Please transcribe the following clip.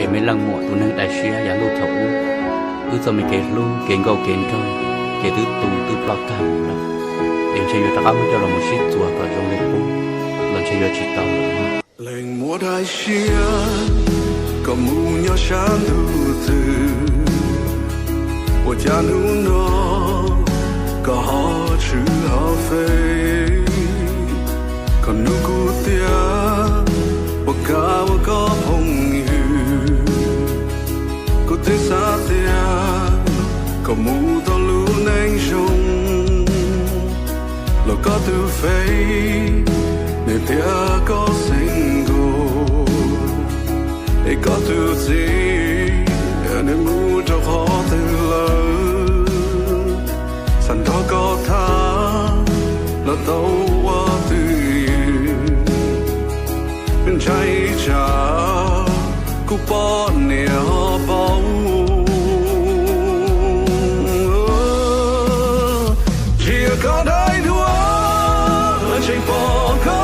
Es me leej muam tus neeg daim siab yav luj thaum ub, wb txoj me kev hlub kev nkauj kev nraug, ces twb tu twb ploj tag lawm, es ntshe yuav rov qab muab coj los mus sib txuas kom zoo li qub los ntshe yuav tsis tau lawm. Leej muam daim siab, koj mus nyob sab ntuj twg? Ua cas hnub no koj ho tshwm ho fej? Koj nug kuv tias puas kam ua koj phooj ywg. Kuv twb xav tias koj mus tau lub neej zoo, los koj tus Face nws tias koj single, es koj tus txiv nws mus rau qhov twg lawm? Xav nrog koj tham los tau ua twj ywm, ntshai tsam kuv poj niam ho paub. Ntsia koj daim duab, tseem pom koj